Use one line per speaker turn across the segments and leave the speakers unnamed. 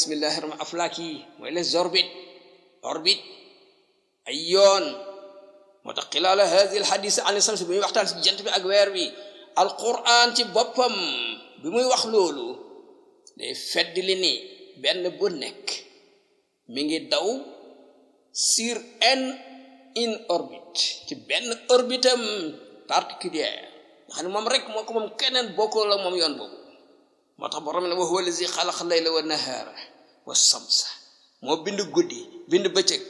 bismillahir rahmanir aflaki mooy les orbites orbite ay yoon moo tax xilaala hadhihi alhadith an shams bi muy waxtaan ci jant bi ak weer bi alquran ci boppam bi muy wax loolu day fedd li ni benn bu nekk mi ngi daw sur in orbite ci benn orbitam particulière nga xam ne moom rek moo ko moom keneen bokkoo la moom yoon boobu moo tax borom ne wa huwa allazi xalaqa layla wa nahara wa samsa moo bind guddi bind bëccëg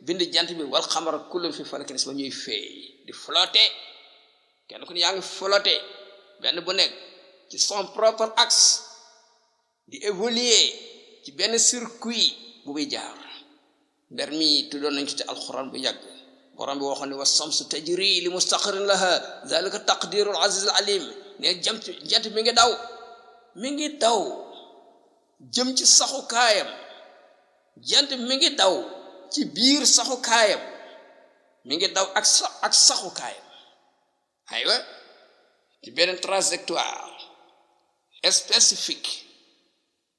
bind jant bi wal xamara kullun fi falakin ba ñuy feey di flotter kenn ku ne yaa ngi flotter benn bu nekk ci son propre axe di évoluer ci benn circuit bu muy jaar mbir mi tuddoon nañ ko ci alxuraan bu yàgg borom bi waxoon ne wa samsu tajri li mustaqarrin laha zalika taqdirul aziz al alim ne jant mi ngi daw jëm ci saxu kaayam jant mi ngi daw ci biir saxu kaayam mi ngi daw ak saxu kaayam aywa ci benn trajectoire spécifique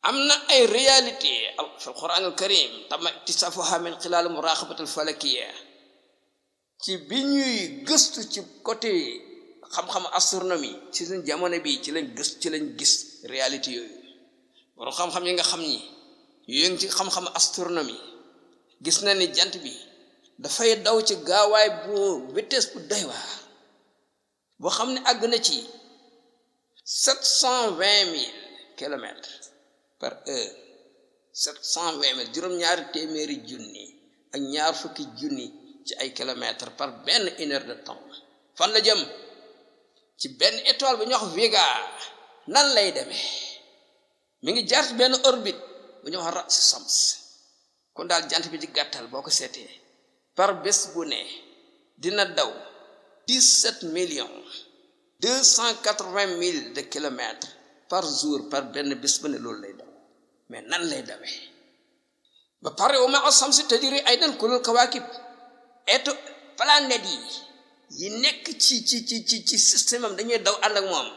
am na ay réalité fi alquran al karim tama iktisafuha min xilal muraqabat al falakiyya ci bi ñuy gëstu ci côté xam-xam astronomie ci suñ jamono bi ci lañ gis réalité yooyu borom xam-xam yi nga xam ni yooyu ngi ci xam-xam astronomie gis na ni jant bi dafay daw ci gaawaay bu vitesse bu doy waar boo xam ne àgg na ci 720 000 kilomètres par heure 720 000 juróom-ñaari téeméeri junni ak ñaar fukki junni ci ay kilomètres par benn une heure de temps fan la jëm ci benn étoile bu ñuy wax Vega nan lay demee mi ngi jaar ci benn orbite bu ñuy wax ras Shams kon daal jant bi ci gàttal boo ko seetee par bés bu ne dina daw 17,280,000 de kilomètres par jour par benn bés bu ne loolu lay daw mais nan lay dawee ba pare wa ma'a Shamsi tajri aydan kullul kawaakib planète yi nekk ci système am dañuy daw ànd ak moom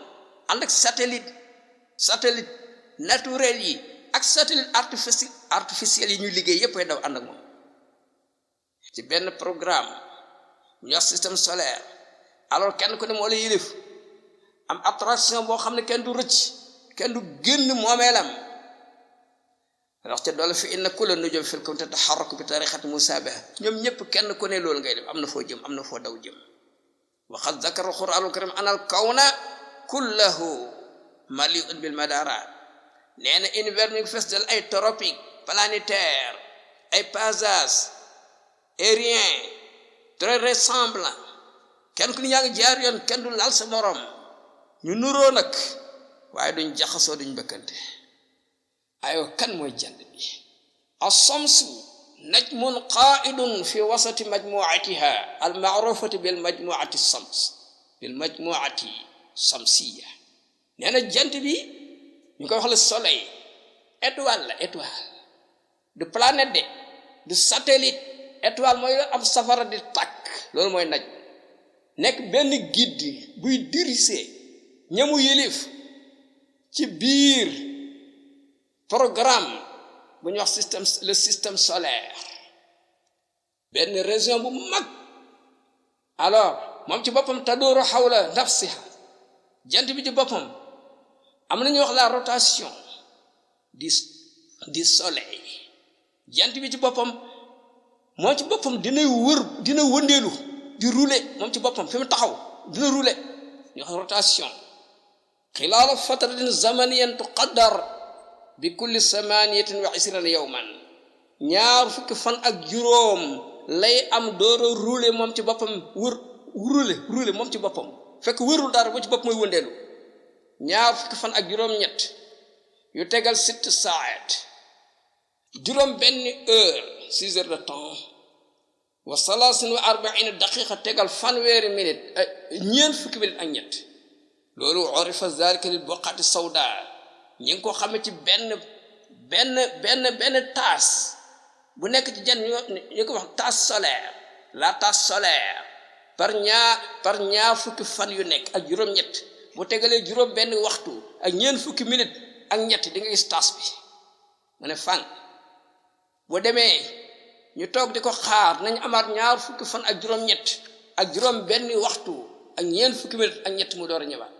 ànd ak satellite naturel yi ak satellite artificiel yi ñuy liggéey yépp ay daw ànd ak moom ci benn programme ñu wax système solaire alors kenn ku ne moo la yilif am attraction boo xam ne kenn du rëcc kenn du génn moomeelam wax ca doole fi inna kulla nujum fil kawni tataharraku bi tariqati musabaha ñoom ñëpp kenn ku ne loolu ngay def am na foo jëm am na foo daw jëm wa qad zakara al-Qur'anul karim anna al-kawna kullahu mali'un bil madarat nee na univers mi ngi fees del ay tropique planétaire ay paysages aériens très ressemblants kenn ku ne yaa ngi jaar yoon kenn du laal sa morom ñu nuroo nag waaye duñ jaxasoo duñ bëkkante ayo kan mooy jant bi as-samsu najmun qa'idun fi wasati majmu'atiha al-ma'rufati bil majmu'ati shamsiyya nee na jant bi ñu koy wax le soleil étoile la étoile du planète du satellite étoile mooy am safara di tàkk loolu mooy naj nekk benn guide buy diriger ñamu yilif ci biir programme bu ñuy wax le système solaire benn région bu mag alors moom ci boppam taduru hawla nafsiha jant bi ci boppam am na ñuy wax la rotation du soleil jant bi ci boppam moom ci boppam dina wëndeelu di rouler moom ci boppam fi mu taxaw dina rouler ñu wax rotation xilaala fatratin zamaniyan tuqaddar bi kulli 28 yawman ñaar fukki fan ak juróom lay am dooro rouler moom ci boppam rouler moom ci boppam fekk wërul dara bu ci bopp mooy wëndeelu ñaar fukki fan ak juróom ñett yu tegal 6 saat juróom benn heure 6 heures de temps wa 43 daqiqa tegal fanweeri minute ñeent fukki minute ak ñett loolu urifa zalika lil buqati sawda ñi ngi ko xamee ci benn tasse bu nekk ci jant ñu ko wax tasse solaire la tasse solaire par ñaar fukki fan yu nekk ak juróom-ñett bu tegalee juróom benn waxtu ak ñeent fukki minute ak ñett di nga gis tasse bi mu ne fan bu demee ñu toog di ko xaar nañ amaat ñaar fukki fan ak juróom-ñett ak juróom benn waxtu ak ñeent fukki minute ak ñett mu door a ñëwaat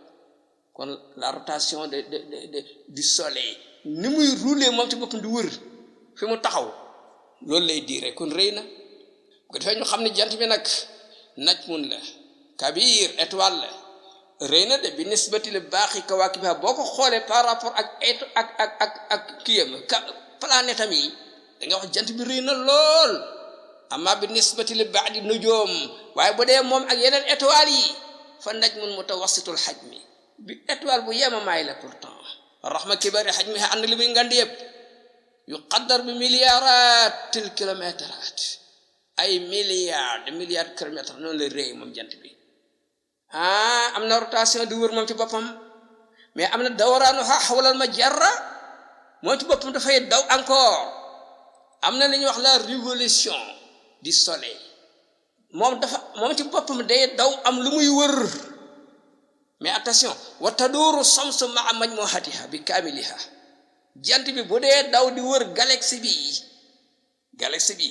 kon la rotation du soleil ni muy rouler moom ci boppam di wër fi mu taxaw loolu lay diire kon rëy na bu ko defee ñu xam ne jant bi nag najmun la kabir étoile la rëy na de bi nisbati li baaxi kawaakibiha boo ko xoolee par rapport ak kiyam planète am yi da nga wax jant bi rëy na lool amma bi nisbati li baadi nujoom waaye bu dee moom ak yeneen étoiles yi fa najmun mutawassitul hajmi bi étoile bu yemamaay la pourtant rahma kibari hajmiha ànd li muy ngand yëpp yuqaddar bi milliardatil kilomètres ay milliards de kilomètres noonu la rëy moom jant bi am na rotation di wër moom ci boppam mais am na dawraanuha hawlal majra moom ci boppam dafay daw encore am na li ñuy wax la révolution du soleil moom ci boppam day daw am lu muy wër mais attention wa taduuru samsu ma'a majmuhatiha bi kaamiliha jant bi bu dee daw di wër galaxie bi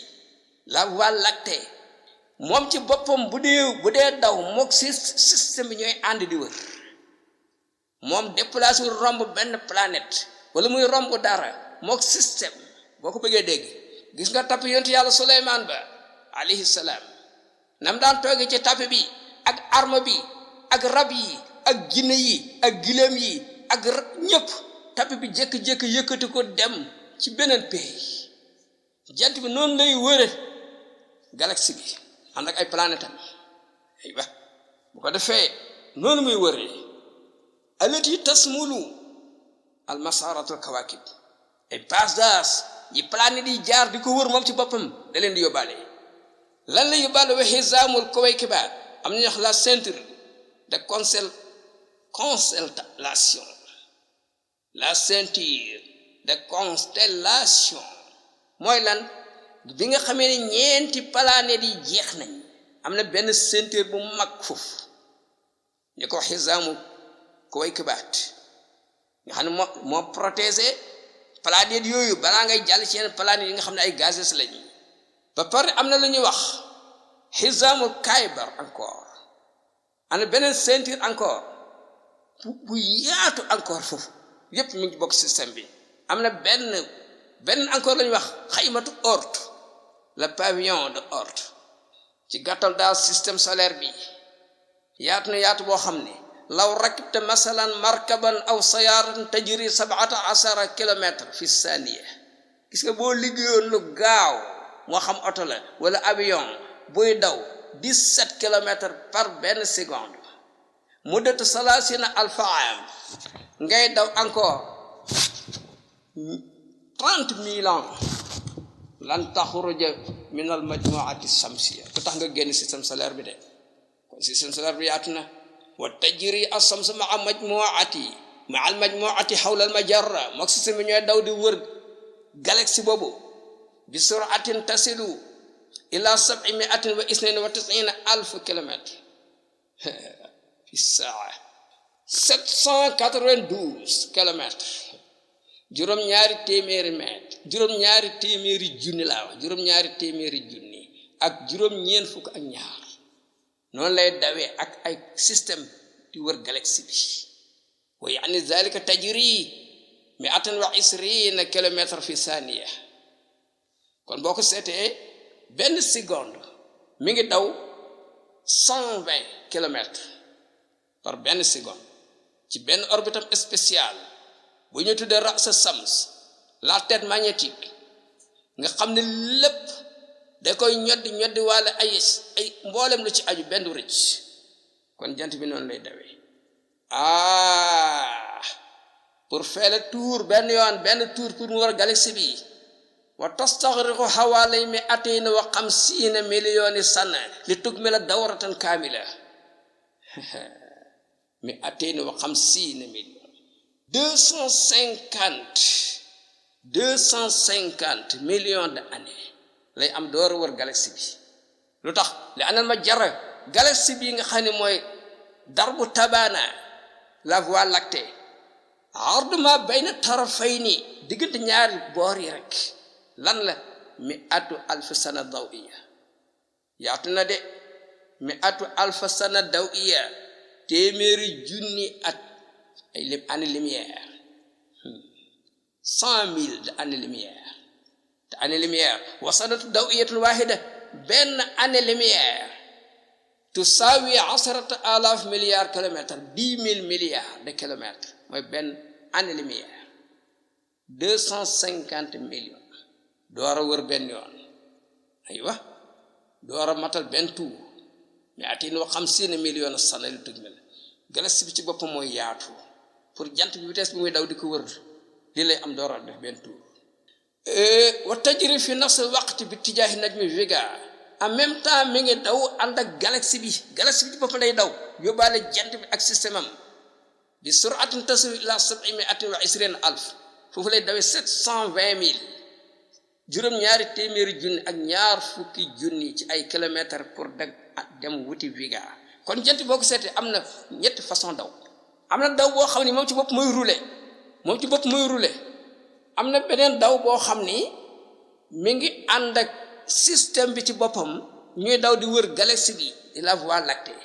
la Voie lactée moom ci boppam bu dee daw mook système bi ñooy ànd di wër moom déplacé wu romb benn planète wala muy romb dara mook système boo ko bëggee dégg gis nga tapp yonent yàlla Suleymaan ba alayhi salaam nam daan toogee ci tapp bi ak arme bi ak rab yi ak jinne yi ak gileem yi ak ñëpp tapp bi jékki-jékki yëkkati ko dem ci beneen pays jant bi noonu lay wëre galaxie bi ànd ak ay planète am aywa bu ko defee noonu muy wëree alati tasmulu al masaratul kawakib ay passages yi planète yi jaar di ko wër moom ci boppam da leen di yóbbaale lan la yóbbaale wa hizaamul kawaykibaat am nañu wax la ceinture de constellation la ceinture de constellation mooy lan bi nga xamee ne ñeenti planètes yi jeex nañ am na benn ceinture bu mag foofu ñu ko xisaamu kawaykibaat nga xam ne moo protégé planètes yooyu balaa ngay jàll ci yeneen planètes yi nga xam ne ay gazes lañu ba pare am na lu ñuy wax xisaamu kaybar encore am na beneen ceinture encore bu yaatu encore foofu yépp mu ngi bokk système bi am na benn encore la ñuy wax xaymatu Oort le pavillon de Oort ci gàttal daal système solaire bi yaatu na yaatu boo xam ne law rakibta masalan markaban aw sayaran tajri 17 kilomètres fi saniya gis nga boo liggéeyoon lu gaaw moo xam oto la wala avion buy daw 17 kilomètres par benn seconde muddatu 30 alfa am ngay daw encore 30 000 ans lan taxruja min al majmuati shamsiya ko tax nga génn système solaire bi de kon système solaire bi yaatu na wa tajri as-shamsu ma'a al majmuati hawla al majra mook système bi ñooy daw di wër galaxie boobu bi suratin tasilu ila 792 alf kilomètres fi saa 792 kilomètres juróom-ñaari téeméeri mètre juróom-ñaari téeméeri junni laa wax juróom-ñaari téeméeri junni ak juróom-ñeent fukk ak ñaar noonu lay dawee ak ay système di wër galaxie bi wa yaani zalika tajri 120 kilomètres fi saniya kon boo ko seetee benn seconde mi ngi daw 120 kilomètres par benn seconde ci benn orbitam spécial bu ñu tuddee ra'sa sams la tête magnétique nga xam ne lépp da koy ñoddi wala ay mboolem lu ci aju benn rëcc kon jant bi noonu lay dawee pour faire le tour benn tour pour mu war galaxie bi wa tastaghriqu hawalay 250 millions sana li tukmila dawratan kamila 250 millions 250 millions d'années lay am door wër galaxie bi lu tax li anal ma jara galaxie bi nga xam ne mooy darbu tabana la Voie lactée arduma bayna tarafayni diggante ñaari boor yi rek lan la mi atu alf sana dawiya yaatu na de mi atu alf sana dawiya téeméeri junni at ay année lumière 100 000 de année lumière te année lumière wa sanatu dawiyatul wahida benn année lumière tusawi 10,000 milliards kilomètres 10 000 milliards de kilomètres mooy benn année lumière 250 millions door a wër benn yoon aywa door a matal benn tour mais atin wa 50 millions sana lu tëj mel galaxie bi ci boppam mooy yaatu pour jant bi vitesse bi muy daw di ko wër li lay am door a def benn tour wa tajri fi nafs waqt bi tijaahi najmi Vega en même temps mi ngi daw ànd ak galaxie bi ci boppam lay daw yóbbaale jant bi ak système am bi suratin tasawi ila 720,000 foofu lay dawee 720,000 juróom-ñaari téeméeri junni ak ñaar fukki junni ci ay kilomètres pour dem wuti Vega kon jant boo ko seetee am na ñetti façon daw am na daw boo xam ni moom ci bopp mooy rouler am na beneen daw boo xam ni mi ngi ànd ak système bi ci boppam ñuy daw di wër galaxie bi di la voie lactée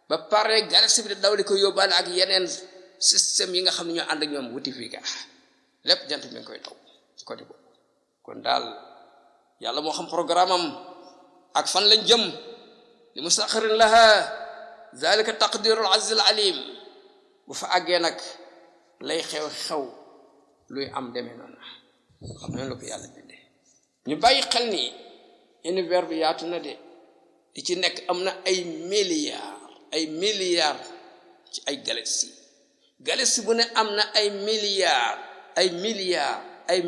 ba pare galaxie bi di daw di ko yóbbaale ak yeneen système yi nga xam ne ñoo ànd ak ñoom wuti Vega lépp jant bi ngi koy daw ci côté boobu kon daal yàlla moo xam programme am ak fan lañ jëm li musaxirin laha zalika taqdirul azizil alim bu fa àggee nag lay xew luy am demee noonu xam nañ la ko yàlla bindee ñu bàyyi xel ni univers bi yaatu na de di ci nekk am na ay milliards ci ay galaxie bu ne am na ay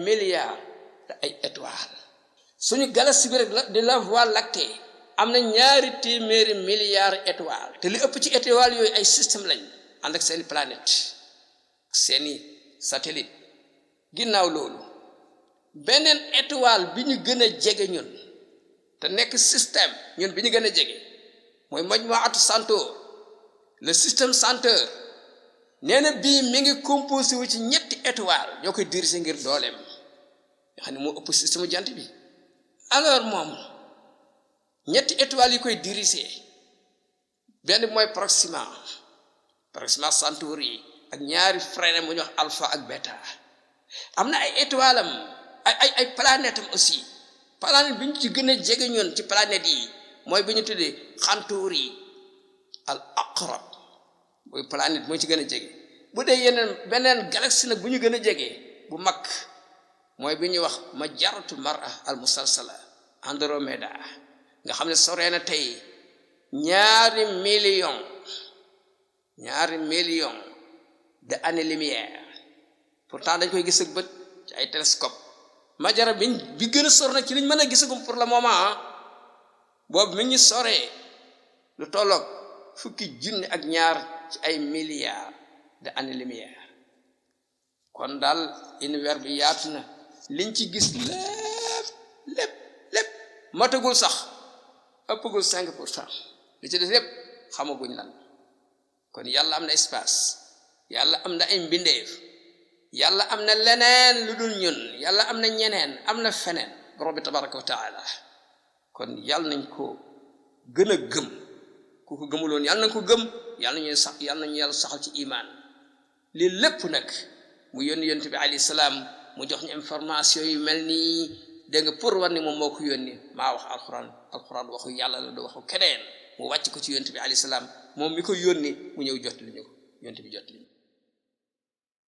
milliards te ay étoiles suñu galaxie bi rek de la voie lactée am na 200 milliards étoiles te li ëpp ci étoiles yooyu ay système lañ ànd ak seeni planète seeni satellite ginnaaw loolu beneen étoile bi ñu gën a jege ñun te nekk système ñun bi ñu gën a jege mooy majmuatu Centaure le système Centaure nee na bii mi ngi composé wu ci ñetti étoile ñoo koy diriger ngir dooleem nga xam ne moo ëpp système jant bi alors moom ñetti étoiles yi koy diriger benn mooy Proxima Centauri ak ñaari frère mu ñu wax alpha ak bêta am na ay étoiles am ay planètes am aussi planète bi ñu ci gën a jege ñun ci planètes yi mooy bi ñu tuddee Xantuuri al aqrab mooy planète mooy ci gën a jege bu dee yeneen beneen galaxie nag bu ñu gën a jege bu mag mooy bi ñuy wax Majaratu Mara al musalsala Andromeda nga xam ne soree na tey 2 millions de années lumière pourtant dañ koy gis ak bët ci ay télescope Majara bi gën a sor nag ci liñ mën a gisagum pour le moment boobu mi ngi soree lu tolloog 10 ak ñaar ci ay milliards de années lumière kon daal univers bi yaatu na liñ ci gis lépp matagul sax ëppagul 5%. li ci def lépp xamaguñ lan kon yàlla am na espace yàlla am na ay mbindeef yàlla am na leneen lu dul ñun yàlla am na ñeneen am na feneen borom bi tabaraka wa taala kon yàlla nañ ko gën a gëm ku ko gëmuloon yàlla nañ ko gëm yàlla nañu yàlla saxal ci iman lii lépp nag mu yónni yonent bi alayhi salaam mu jox ñu information yu mel nii dégg nga pour war ni moom moo ko yónni maa wax alquran waxu yàlla la du waxu keneen mu wàcc ko ci yonent bi alayhi salaam moom mi ko yónni mu ñëw jot li ñu ko yonent bi jot li ñu